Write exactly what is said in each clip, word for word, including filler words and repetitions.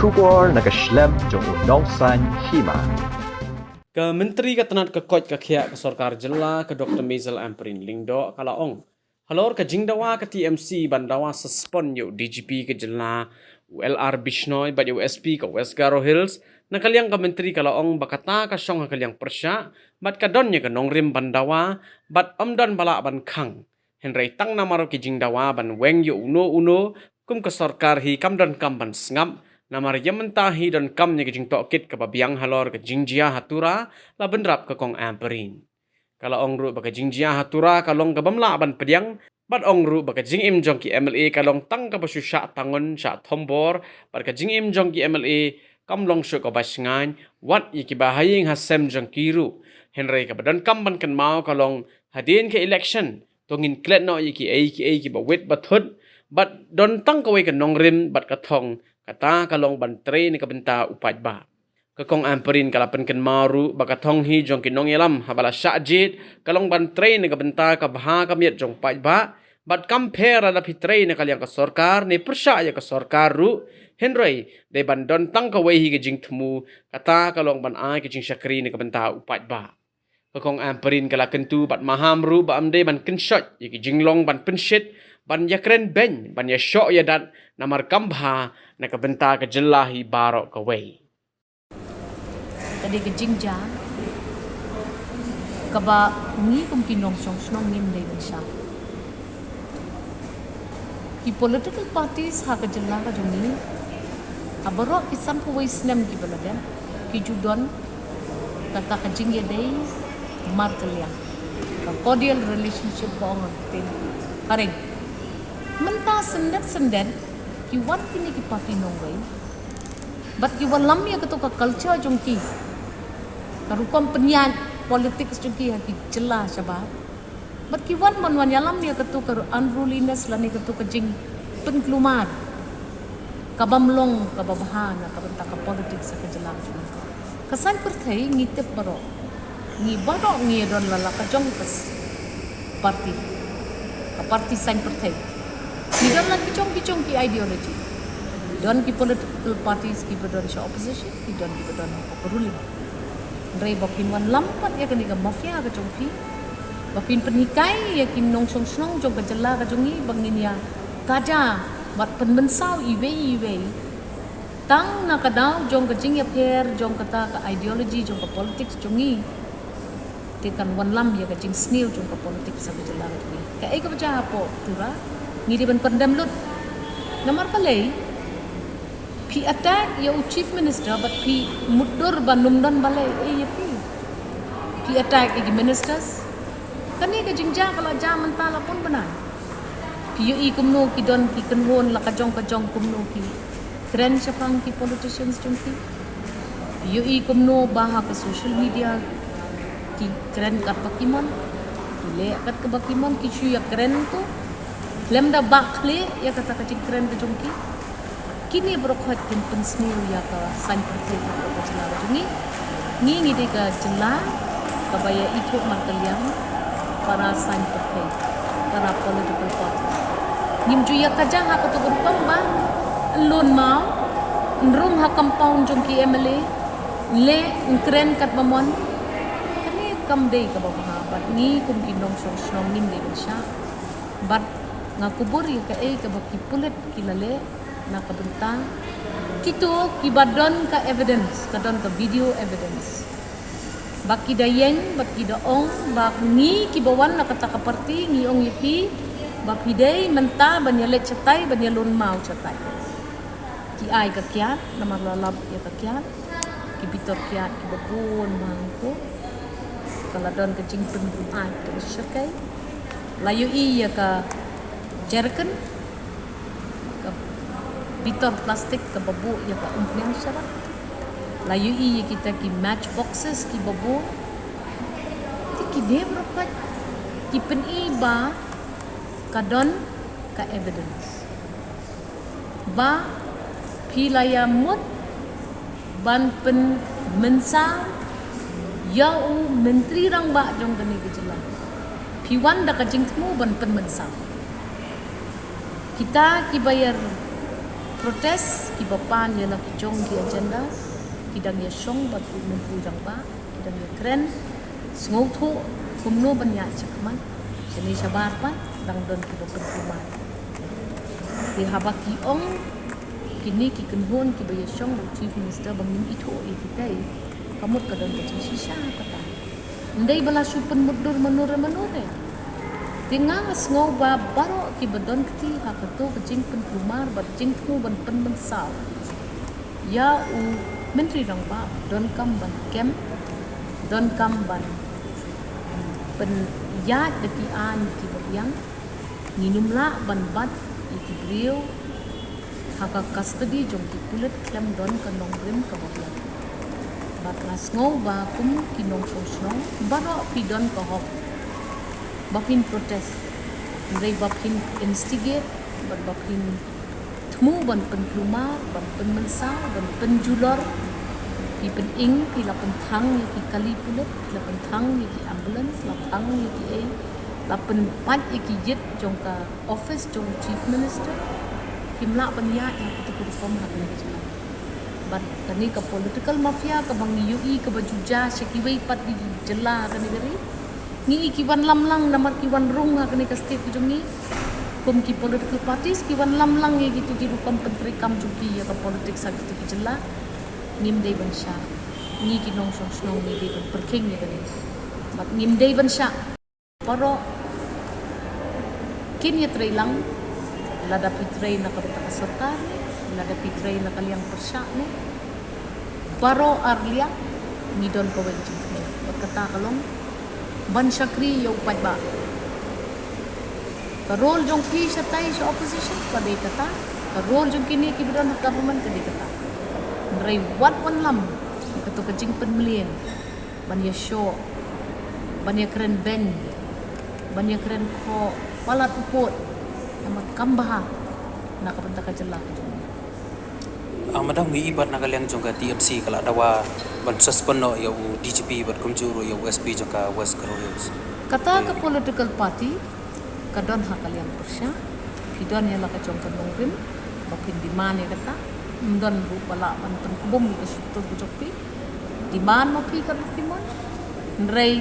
Khubor na ka shlem jong u nongsan hima. Ka Myntri ka tnat ka koit ka khiah ka sorkar jylla ka Doktor Maisel Ampareen Lyngdoh ka la ong halor ka jingdawa ka T M C ban dawa suspend ïa u D G P ka jylla u L R Bishnoi bad ïa u S P ka West Garo Hills, na ka liang ka Myntri ka la ong ba kata ka shong ha ka liang pyrshah bad ka don ïa ka nongrim ban dawa bad ym don ba lah ban khang. Hynrei tang namar ki jingdawa ban weng ïa uno uno, kum ka sorkar hi kam donkam ban sngap, namar ïa mynta hi donkam ïa ka jingtohkit kaba biang halor ka jingjia ha Tura, la bynrap ka Kong Ampareen. Ka la ong ruh ba ka jingjia ha Tura ka long ka bym lah ban pdiang, bad ong ruh ba ka jingim jong ki M L A ka long tang kaba shu shah tangun shah thombor, bad ka jingim jong ki M L A kam long shuh kaba shngaiñ, wat ïa kiba ha ïing ha sem jong ki ruh. Hynrei kaba donkam ban kynmaw ka long hadien ka election, to ngin klet noh ïa kiei kiei kiba wit ba thut, bad don tang kawei ka nongrim bad ka thong, kata ka long ban trei na ka bynta u paidbah. Ka Kong Ampareen ka la pynkynmaw ruh ba ka thong hi jong ki nongïalam haba la shah jied ka long ban trei na ka bynta ka bha ka miat jong u paidbah, bad kam pher lada phi trei na ka liang ka sorkar ne pyrshah ïa ka sorkar ruh, hynrei dei ban don tang kawei hi ka jingthmu, kata ka long ban ai ka jingshakri na ka bynta u paidbah. Ka Kong Ampareen ka la kyntu bad maham ruh ba ym dei ban kynshoh ïa ki jinglong ban pynshit, ban ïakren beiñ, ban ïashoh ïadat, namar kam bha na ka bynta ka jylla hi baroh kawei. Ka dei ka jingjia kaba ngi kum ki nongshong shnong ngim dei ban shah. Ki political parties ha ka jylla ka jong ngi, ha baroh ki sanphew wei snem kiba la dep, ki ju don kata ka jingïadei markylliang, ka cordial relationship ba ong ha ktien phareng. Mynta syndet syndet ki wan kine ki party nongwei bad ki wallam ïa kato ka culture jong ki, ka rukom pynïaid politics jong ki ha ki jylla shabar. Bad ki wan ban wan ïalam ïa kato ka unruliness lane kato ka jingpynkulmar ka bym long kaba bha na ka bynta ka politics ha ka jylla jong ngi. Ka saiñ pyrthei ngi tip baroh, ngi baroh ngi don la la ka jong ka s-, party, ka party saiñ pyrthei. Ngi don la ki jong ki jong ki ideology. Don ki political parties kiba don sha opposition, ki don kiba don ha ka ruling. Hynrei ba phin wan lam pat ïa kane ka mafia ka jong phi, ba phin pynhikai ïa ki nongshong shnong jong ka jylla ka jong ngi ba ngin ïa kaja bad pynmynsaw iwei iwei tang na ka daw jong ka jingïapher jong kata ka ideology jong ka politics jong ngi, te kan wanlam ïa ka jingsniew jong ka politics ha ka jylla ka jong ngi. Kaei kaba jia hapoh Tura, ngi dei ban condemn lut. Namar balei phi attack ïa u Chief Minister bad phi mutdur ba ym don balei ei ïa phi? Phi attack ïa ki ministers. Kane ka jingjia ka la jia mynta la pun bnai. Phi ïohi kumno ki don ki kynhun la ka jong ka jong kumno ki kren shaphang ki politicians jong ki. Phi ïohi kumno ba ha ka social media ki kren katba ki mon, ki leh kat kaba ki mon, ki shu ïa kren tu. Lem da ba khlieh ïa kata ka jingkren ka jong ki. Kine baroh khoit kin pynsniew ïa ka saiñ pyrthei ka jylla ka jong ngi. Ngi ngi dei ka jylla kaba ïa ithuh markylliang para saiñ pyrthei, para political party. Ngim ju ïa kaja ha kato ka rukom ba lun maw, nrung ha compound jong ki M L A, leh, nkren katba mon. Kane kam dei kaba bha bad ngi kum ki nongshong shnong ngim dei ban shah. Bad nga kubur ïa kaei kaba ki pulit ki la leh na ka bynta kito kiba don ka evidence, ka don ka video evidence. Ba ki da ïeng, ba ki da ong ba ngi kiba wan na kata ka party ngi ong ïa phi ba phi dei mynta ban ïaleit shatai, ban ïalun maw shatai. Ki ai ka kiad, namar la lap ïa ka kiad. Ki bitor kiad kiba bun bha hangto. Ka la don ka jingpynbun ai kaba shyrkhei. La ïohi ïa ka jerrycan, ka bitor plastik kaba buh ïa ka umphniang sharak. La ïohi ïa kita ki match boxes kiba buh. Te kine baroh pat ki pyni ba ka don ka evidence ba phi la ïa mut ban pynmynsaw ïa u Myntri Rangbah jong kane ka jylla. Phi wan da ka jingthmu ban pynmynsaw. Kita kiba ïa Protest kiba pan ïa la ki jong ki agenda, ki dang ïa shong bad u Myntri Rangbah, ki dang ïa kren sngewthuh kumno ban ïaid shakhmat shane shabar pat. Dang don kiba pynkulmar. Te haba ki ong kine ki kynhun kiba ïa shong u Chief Minister ba ngim ithuh ïa kita, ka mut ka don ka jingshisha kata. Ym dei ba la shu pynmutdur mano re mano re. Te nga nga sngew ba baroh kiba don kti ha kato ka jingpynkulmar bad jingthmu ban pynmynsaw ïa u Myntri Rangbah donkam ban kem, donkam ban pynïaid da ki aiñ kiba biang. Ngim lah ban bat ïa ki briew ha ka custody jong ki pulit khlem don ka nongrim kaba biang. Bad nga sngew ba kum ki nongshong shnong baroh phi don ka hok ba phin protest, hynrei ba phin instigate bad ba phin thmu ban pynkulmar, ban pynmynsaw, ban pynjulor. Phi pynïeng, phi la pynthang ïa ki kali pulit, phi la pynthang ïa ki ambulance, la thang ïa ki ei, la pynpait ïa ki ïit jong ka office jong u Chief Minister. Phim lah ban ïaid ha kata ka rukom ha kane ka jylla. Bad kane ka political mafia kaba ngi ïohi kaba ju jia sha kiwei pat ki jylla ha kane ka ri. Ngi i ki wan lamlang namar ki wan rung ha kane ka state ka jong ngi. Kum ki political parties ki wan lamlang ïa kito ki rukom pyntreikam jong ki ïa ka politics ha kito ki jylla. Ngim dei ban shah. Ngi ki nongshong shnong ngi dei ban pyrkhing ïa kane. Bad ngim dei ban shah. Baroh kin ïatrei lang, lada phi trei na ka bynta ka sorkar ne lada phi trei na ka liang pyrshah ne, baroh ar liang ngi don kawei ka jingthmu. Bad kata ka long ban shakri ïa u paidbah. Ka role jong phi shatai sha opposition ka dei kata, ka role jong kine kiba don ha government ka dei kata. Hynrei wat wan lam ïa kato ka jingpynmlien ban ïashoh, ban ïakren beiñ, ban ïakren khoh palat u pud, namar kam bha na ka bynta ka jylla ka jong ngi. Ah, madam, ngi i pat na ka liang jong ka T M C ka la dawa ban suspend noh ïa u D G P bad kumjuh ruh ïa u S P jong ka West Garo Hills. Kata ka political party ka don ha ka liang pyrshah, phi don ïa la ka jong ka nongrim ba phin demand ïa kata. Ym don ruh ba lah ban pynkbum ïa ka shyntur ka jong phi. Demand ma phi ka ruh phi mon. Hynrei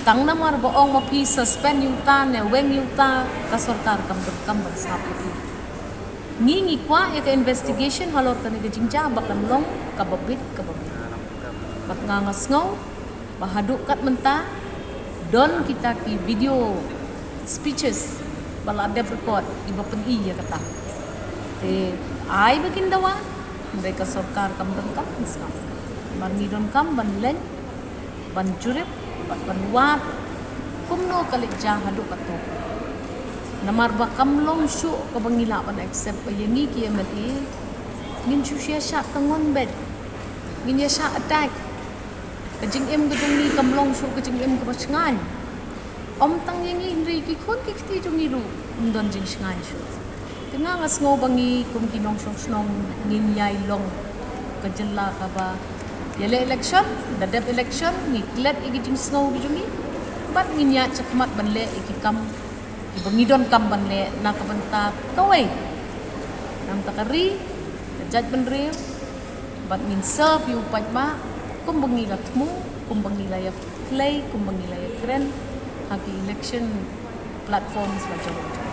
tang namar ba ong ma phi suspend ïa uta ne weng ïa uta, ka sorkar kam donkam ban sngap ïa phi. Ngi ngi kwah ïa ka investigation halor kane ka jingjia ba kan long kaba bit kaba bit. Bad nga nga sngew ba haduh kat mynta don kita ki video speeches ba la dep record kiba pyni ïa kata. Te ai ba kin dawa, hynrei ka sorkar kam donkam ban sngap. Namar ngi donkam ban leit ban jurip bad ban wad kumno ka leit jia haduh kato. Namar ba kam long shuh kaba ngi lah ban accept ba ïa ngi ki M L A ngin shu ïa shah tngon beit, ngin ïa shah attack. Ka jingim ka jong ngi kam long shuh ka jingim kaba shngaiñ. Ym tang ïa ngi hynrei ki khun ki kti jong ngi ruh ym don jingshngaiñ shuh. Te nga nga sngew ba ngi kum ki nongshong shnong ngin ïai long ka jylla kaba ïaleh election, da dep election ngi klet ïa ki jingsngew ki jong ngi bad ngin ïaid shakhmat ban leh ïa ki kam kiba ngi donkam ban leh na ka bynta kawei, na ka bynta ka ri, ka jaitbynriew. Bad ngin serve ïa u paidbah kumba ngi la thmu, kumba ngi la ïa pynlong, kumba ngi la ïa kren ha ki election platforms la jong la jong.